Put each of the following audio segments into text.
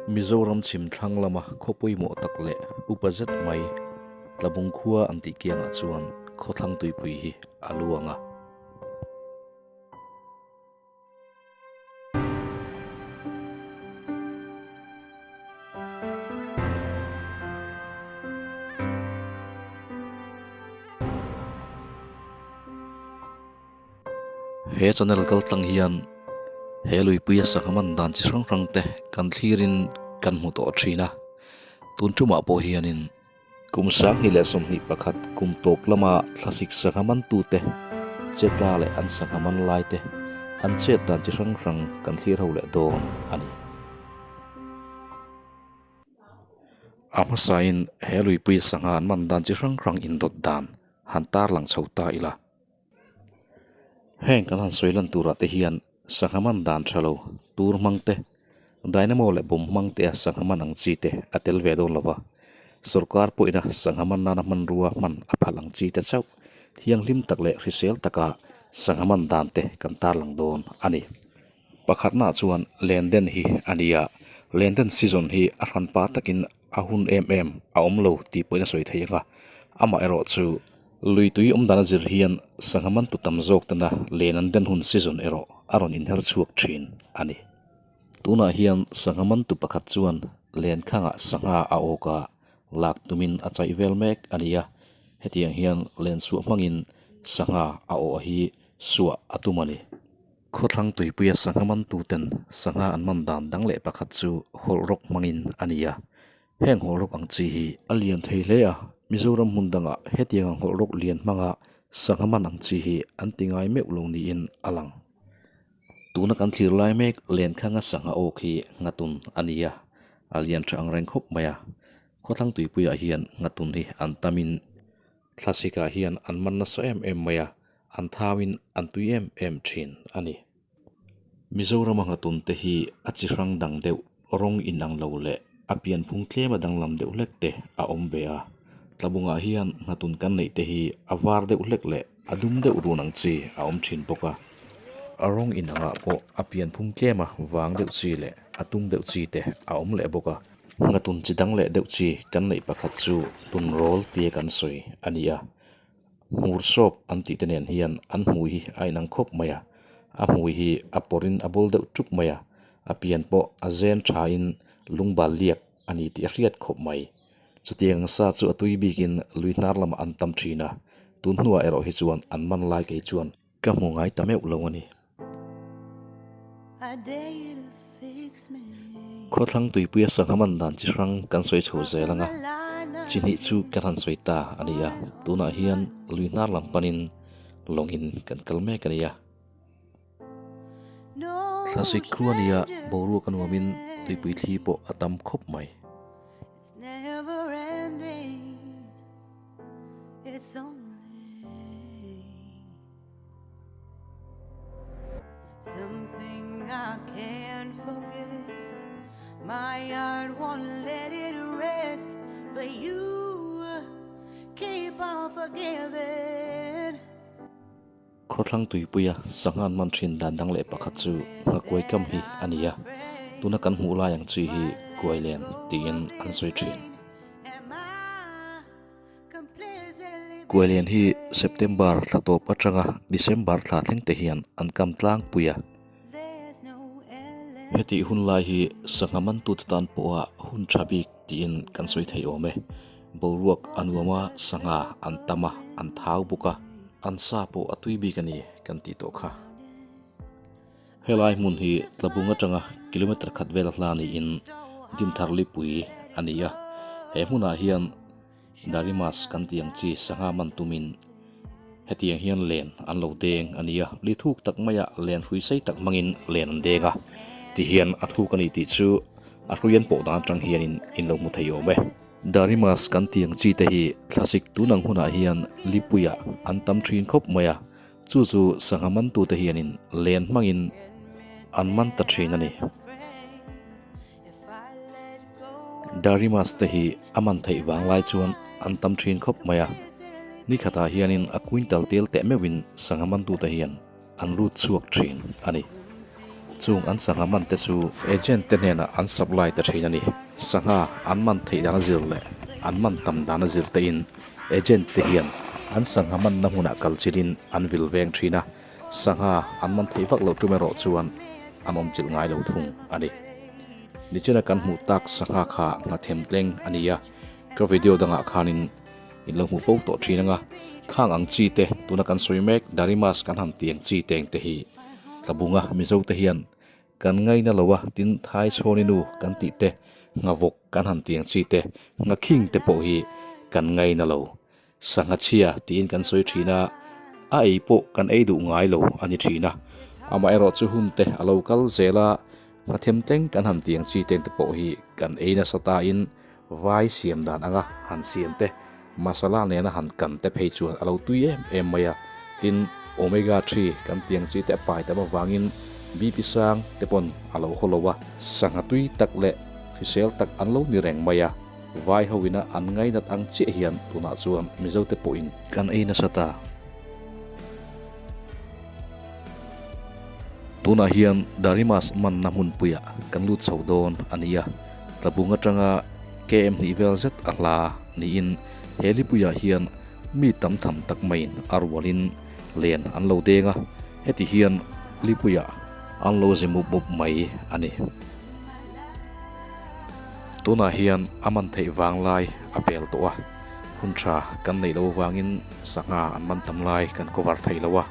Mizoram chhim thlang lama khaw pawimawh tak leh upa zet mai Tlabung khua an tih kiangah chuan khawthlang tuipui hi a luang a. He channel kal tlang hian he luipuia sangha man dan chi hrang hrang te kan thlirin kan hmu tawh thin a, tun tumah pawh hianin Kum 2021 kum tawp lama thlasik sangha mantute chetla leh an sangha man laite an chet dan chi hrang hrang kan thlir ho leh dawn a ni. A hmasain he luipui sangha an man dan chi hrang hrang indawt dan han tarlang chho ta ila. Heng kan han sawi lan turah te hian sangha man dan tha lo tur hmang te, dynamo leh bawm hmang te a sangha man ang chi te a tel ve dawn lo va. Sorkar pawhin a sangha man nana hmanrua hman a phal ang chi te chauh thianghlim tak leh hrisel taka sangha man dan te kan tarlang dawn a ni. Pakhatnaah chuan lenden hi a ni a, lenden season hi a hranpa takin a hun em em a awm lo tih pawhin a sawi thei ang a, amaherawh chu lui tui awm dan a zir hian sangha man tu tam zawk tena len an den hun season erawh a rawn inher chhuak thin a ni. Tunah hian sangha man tu pakhat chuan len khangah sangha a awk a, lak tumin a chaih vel mek a ni a, hetiang hian len suah hmangin sangha a awh hi suah a tum a ni. Khawthlang tuipuia sangha mantuten sangha an man dan dang leh pakhat chu hawlh rawk hmangin a ni a. Heng hawlh rawk ang chi hi a lian thei hle a, Mizoram hmun dangah hetiang ang hawlh rawk lian hmanga sangha man ang chi hi an ti ngai meuh lo niin a lang. Tuna kan thlir lai mek Lenkhanga sangha awk hi nghatun a ni a, a lian tha ang reng khawp mai a. Khawthlang tuipuiah hian nghatun hi an tamin Thlasikah hian an man nasa em em mai a, an thauin an tui em em thin a ni. Mizorama nghatun te hi a chi hrang dang deuh, rawng inang lo leh a pianphung tlema danglam deuh hlek te a awm ve a. Tlabungah hian nghatun kan neih te hi a var deuh hlek leh a dum deuh run ang chi a awm thin bawk a. A rawng inangah pawh a pianphung tlema vang deuh chi leh a tum deuh chi te a awm leh bawk a. Nghatun chi dang leh deuh chi kan neih pakhat chu tunrawl tia kan sawi a ni a, hmur sawp an tih te nen hian an hmui hi a inang khawp mai a, a hmui hi a pawrhin a bawl deuh ṭup mai a, a pian pawh a zen ṭhain lungbal liak a ni tih a hriat khawp mai. Chutiang sa chu a tui bikin lui hnar lamah an tam ṭhin a, tun hnuah erawh hi chuan an man lai kei chuan Ka hmu ngai ta meuh lo a ni. Khawthlang tuipuia sangha man dan chi hrang kan sawi chho zel ang a, chi hnih chu kan han sawi ta a ni a, tunah hian lui hnar lam panin lawngin kan kal mek a ni a. Thlasik khu a ni a, boruak a nuamin tuipui thli pawh a tam khawp mai. Khawthlang tuipuia sangha an man thin dan dang leh pakhat chu nghakuai kam hi a ni a, tuna kan hmuh lai ang chi hi kuai len tiin an sawi thin. Kuai len hi September thla tawp atanga December thla thleng te hian an kam tlangpui a. Hetih hun lai hi sangha mantute tan pawha hun tha bik tiin kan sawi thei awm e. Boruak a nuam a, sangha an tam a, an thau bawk a, an sa pawh a tui bik a ni kan tih tawh kha. Helai hmun hi Tlabung atanga kilometre khat vel hla niin Dinthar Lipui a ni a, he hmunah hian Darimas kan tih ang chi sangha man tumin hetiang hian len an lo deng a ni a, li thuk tak maia len hrui sei tak hmangin len an deng a, tihian a thuk a ni tih chu a hrui an pawh dan atang hianin in lo hmu thei awm e. Darimas kan tih ang chi te hi thlasik tun ang hunah hian lipuiah an tam thin khawp mai a, chu chu sangha mantute hianin len hmangin an man ta thin a ni. Darimas te hi a man theih vang lai chuan an tam thin khawp mai a, ni khatah hianin a quintal tel teh meuhin sangha mantute hian an lut chhuak thin a ni. Chung an sangha man te chu agent te hnenah an supply ta thin a ni. Sangha an man theih dan a zir leh an man tam dan a zir te in agent te hian an sangha manna hmunah kal chilhin an vil veng thin a, sangha an man theih vak loh tum erawh chuan an awm chilh ngai lo thung a ni. Nichina kan hmuh tak sangha kha nghathem tleng a ni a, ka video dangah khanin in lo hmu fo tawh thin anga, khang ang chi te tuna kan sawi mek Darimas kan han ti ang chi teng te hi tlabunga Mizo te hian kan ngaina lo a, tin Thai chhawni nu kan tih te, nghavawk kan han ti ang chi te, nghakhing te pawh hi kan ngaina lo. Sangha chhia tiin kan sawi thin a, a ei pawh kan ei duh ngai lo a ni thin a. Amaherawhchu hun te a lo kal zel a, nghathem tleng kan han ti ang chi teng te pawh hi kan ei nasa tain vai siam dan anga han siam te, masala nena han kan te phei chuan a lo tui em em mai a. Tin, omega three kan ti ang chi te a pai tam avangin BP sang te pawn a lo haw lo a, sangha tui tak leh hrisel tak an lo ni reng mai a. Vai ho ina an ngainat ang chiah hian tunah chuan Mizo te pawhin kan ei nasa ta. Tunah hian Darimas manna hmunpuiah kan lut chho dawn a ni a, tlabung atanga KM hnih vel zet a hla niin he lipuiah hian mi tam tham tak maiin a rualin len an lo deng a, heti hian lipuiah an lo zi mup mup mai a ni. Tunah hian a man theih vang lai a pel tawh a, hun tha kan neih loh avangin sangha an man tam lai kan cover thei lo a.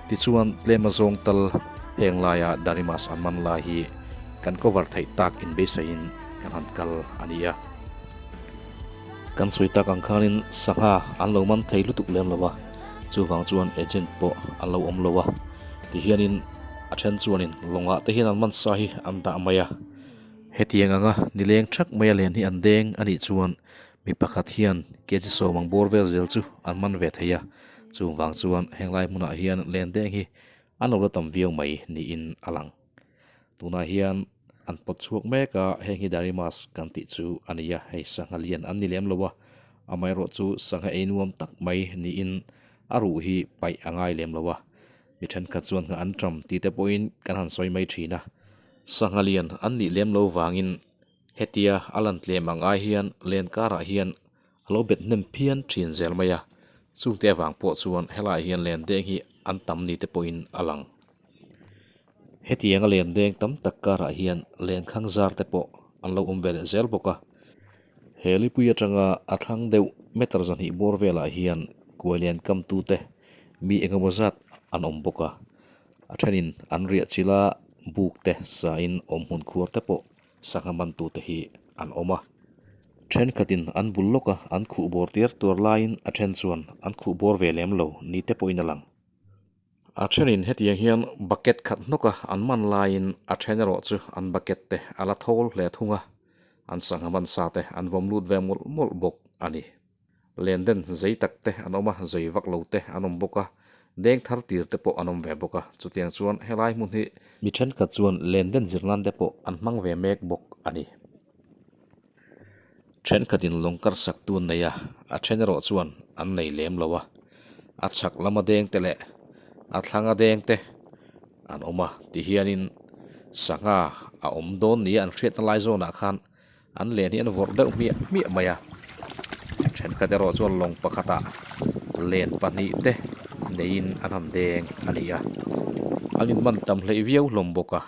Tichuan tlem azawng tal heng laia Darimas an man lai hi kan cover theih tak inbeisaiin kan han kal a ni a. Kan sawi tak ang khanin sangha an lo man thei lutuk lem lo a, chuvang chuan agent pawh an lo awm lo a. Tihianin a then chuanin lawngah te hian an man sa hi an dah mai a. Hetiang anga nileng thak mai a len hi an deng a nih chuan mi pakhat hian kg sawm ang bawr vel zel chu an man ve thei a, chuvang chuan henglai hmunah hian len deng hi an lo la tam viau mai niin a lang. Tunah hian an pawt chhuak mek a, heng hi Darimas kan tih chu a ni a, hei sangha lian an ni lem lo a, amaherawhchu sangha ei nuam tak mai niin a ruh hi paih a ngai lem lo a, mi thenkhat chuan nghah an ṭam tih te pawhin kan han sawi mai ṭhin a. Sangha lian an nih lem lo vangin hetia a lan tlem ang ai hian len karah hian a lo bet hnem phian thin zel mai a, chungte avang pawh chuan helaiah hian len deng hi an tam ni te pawhin a lang. Hetianga len deng tam tak karah hian len khang zar te pawh an lo awm ve leh zel bawk a. He lipui atanga a thlang deuh meter zahnih bawr velah hian kuai lian kamtute mi engemaw zat an awm bawk a. A thenin an riah chilh a, buk te sain awm hmun khuar te pawh sangha mantute hi an awm a. Thenkhatin an bul lawk a, an khuh bawr tir tuar laiin a then chuan an khuh bawr ve lem lo ni te pawhin a lang. A thenin hetiang hian bucket khat hnawk a an man laiin a then erawh chu an bucket te a la thawl hle thung a, an sangha man sa te an vawm lut ve mawlh mawlh bawk a ni. Len den zei tak te an awm a, zei vak lo te an awm bawk a, deng thar tir te pawh an awm ve bawk a, chutiang chuan helai hmun hi mi thenkhat chuan len den zir nan te pawh an hmang ve mek bawk a ni. Thenkhatin lawng kar sak tu an nei a, a then erawh chuan an nei lem lo a, a chhak lama deng te leh a thlanga deng te an awm a, tihianin sangha a awm dawn nia an hriatna lai zawnah khan An len hi an vawrh deuh hmiah hmiah mai a, thenkhat erawh chuan lawng pakhatah len pahnih te neiin an han deng a ni a, an in man tam hleih viau hlawm bawk a,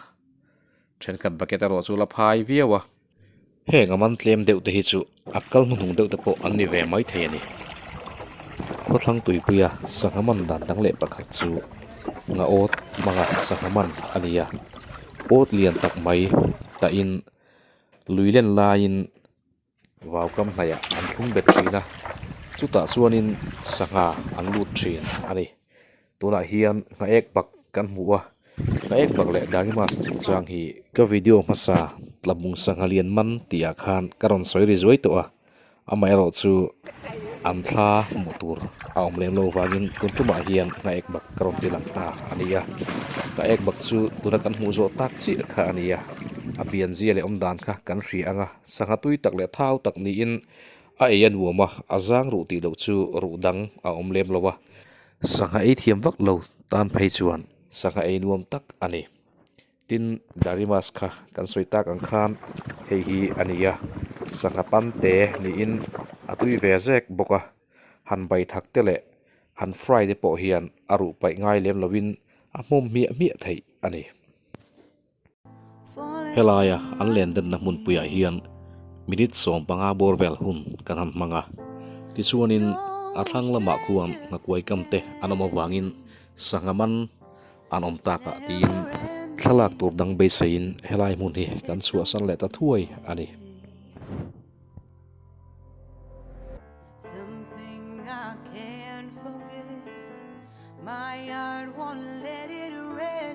thenkhat bucket erawh chu la phai viau a, heng a man tlem deuh te hi chu a kal hnuhnung deuh te pawh an ni ve mai thei a ni. Khawthlang tuipuia sangha man dan dang leh pakhat chu nga awt hmanga sangha man a ni a, awt lian tak mai tahin Lui len laiin vau kam hnaihah an thlung bet thin a, chutah chuanin sangha an lut thin a ni. Tunah hian nghaek bak kan hmu a, nghaek bak leh Darimas chungchang hi ka video hmasa Tlabung sangha lian man tih ah khan ka rawn sawi ri zuai tawh a. Amaherawhchu an thla hmuh tur a awm lem lo vangin tun tumah hian nghaek bak ka rawn ti lang ta a ni a. Nghaek bak chu tuna kan hmuh zawh tak chiah kha a ni a, a pianzia leh awm dan kha kan hria ang a, sangha tui tak leh thau tak niin a ei a nuam a, a zang ruh tih loh chu ruh dang a awm lem lo a. Sangha ei thiam vak lo tan phei chuan sangha ei nuam tak a ni. Tin, Darimas kha kan sawi tak ang khan hei hi a ni a, sangha pante niin a tui ve zek bawk a, han bai thak te leh han fry te pawh hian a ruh paih ngai lem lovin a hmawm hmiah hmiah theih a ni. Helaia an len denna hmunpuiah hian minute 15 bawr vel hun kan han hmang a, tichuanin a thlang lamah khuan nghakuai kam te an awm avangin sangha man an awm takah tiin thlalak tur dang beiseiin helai hmun hi kan chhuahsan leh ta thuai a ni.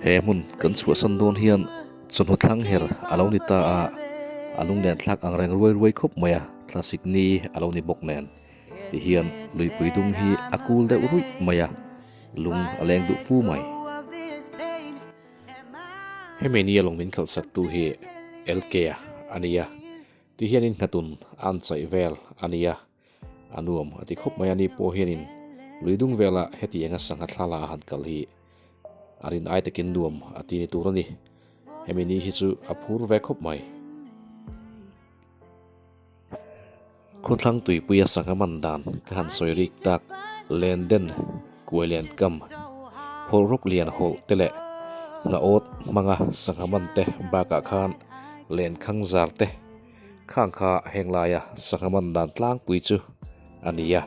He hmun kan chhuahsan dawn hian chawhnu thlang her a lo ni ta a, a lunglen thlak ang reng ruai ruai khawp mai a, thlasik ni a lo ni bawk nen tihian luipui dung hi a kul deuh ruih mai a, lung a leng duh fu mai. Hemi nia lung min khalh sak tu hi LK a ni a. Ti hianin hnatun an chaih vel a nia, a nuam a ti khawp mai a ni pawh hianin lui dung vela hetianga sangha thlala a han kal hi a rin ai takin nuam a ti ni tur a ni. Hemi ni hi chu a phur ve khawp mai. Khawthlang tuipuia sangha man dan ka han sawi rik tak Lenden kuai lian kam hawlh rawk lian hawlh te leh hnahawt hmanga sangha man te bakah khan Lenkhang zar te khang kha heng laia sangha man dan tlangpui chu a ni a.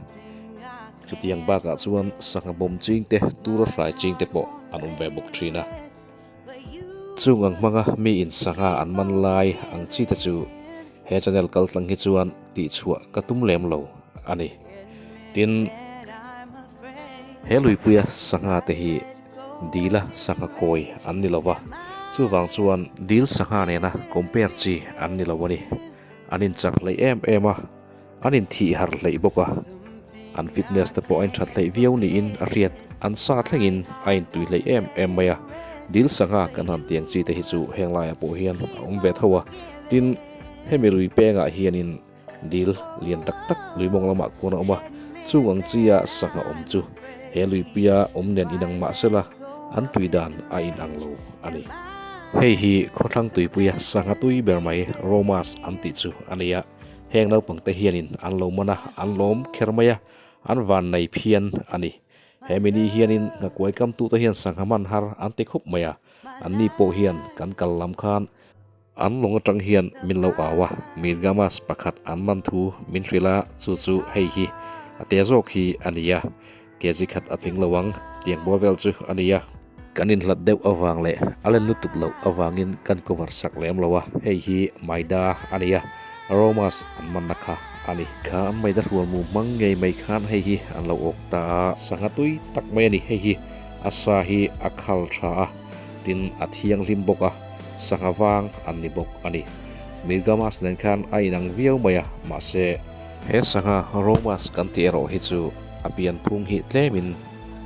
Chutiang bakah chuan sangha bawm ching te tura hrai ching te pawh an awm ve bawk thin a. Chung ang hmanga mi in sangha an man lai ang chi te chu he channel kal tlang hi chuan tihchhuah ka tum lem lo a ni. Tin, he luipuia sangha te hi Dila sangha khawi an ni lo va, chuvang chuan dil sangha nena compare chi an ni lo a ni. An inchak hleih em em a, an inthih har hleih bawk a. An fitness te pawh a inthat hleih viau niin a hriat, an sa thlengin a intui hleih em em mai a. Dil sangha kan han tiang chi te hi chu heng laiah pawh hian a awm ve tho a. Tin, hemi lui pengah hianin Dil lian tak tak lui mawng lamah khuan a awm a, chung ang chia sangha awm chu he luipuia awm nen inang mah sela an tui dan a inang lo a ni. Hei hi khawthlang tuipuia sangha tui ber mai Romas an tih chu a ni a, heng naupang te hianin an lo man a, an lawm kher mai a, an van nei phian a ni. He mini hianin nghakuai kamtute hian sangha man har an ti khup mai a, anni pawh hian kan kal lam khan An lawng atang hian min lo au a, Mirgamas pakhat an man thu min hrilh a, chu chu hei hi a te zawk hi a ni a, kg khat a tling lo ang, tiang bawr vel chu a ni a. Kan inhlat deuh avang leh a len lutuk loh avangin kan cover sak lem lo a, hei hi Maida a ni a, Romas an manna kha a ni. Kha an Maida hrualmu hmang ngei mai khan hei hi an lo awk ta a, sangha tui tak mai a ni, hei hi a sa hi a khal tha a. Tin, a thianghlim bawk a, sangha vang an ni bawk a ni. Mirgamas nen khan a inang viau mai a, mahse, he sangha Romas kan tih erawh hi chu a pianphung hi tlemin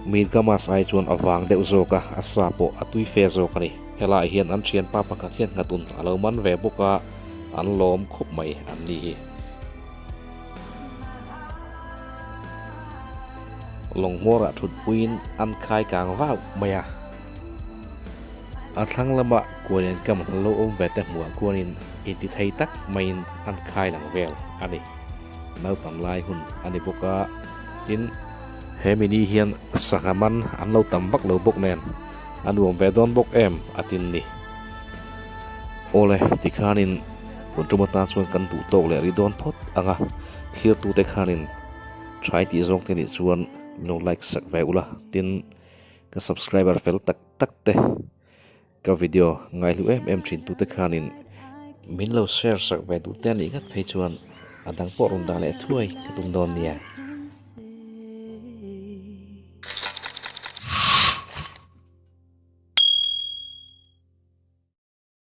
Mirgamas ai chuan a vang deuh zawk a, a sa pawh a tui fe zawk a ni. Helaiah hian an thianpa pakhat hian nghatun a lo man ve bawk a, an lawm khawp mai an ni hi. Lawng hmawrah thutpuiin an khai kang vau mai a. A thlang lama kualian kam lo awm ve te hmuah khuanin inti thei tak maiin an khai lang vel a ni. Naupang lai hun a ni bawk a, tin, he mini hian sangha man an lo tam vak lo bawk nen a nuam ve dawn bawk em a tin ni. Awle, tikhanin tun tum atan chuan kan duh tawk leh ri dawn phawt ang a, thlirtute khanin try tih zawng te nih chuan min lo like sak ve ula, tin, Ka subscriber fel tak tak te ka video ngaihlu em em thin tute khanin min lo share sak ve duh te anih ngat phei chuan a dang pawh rawn dah leh thuai ka tum dawn nia.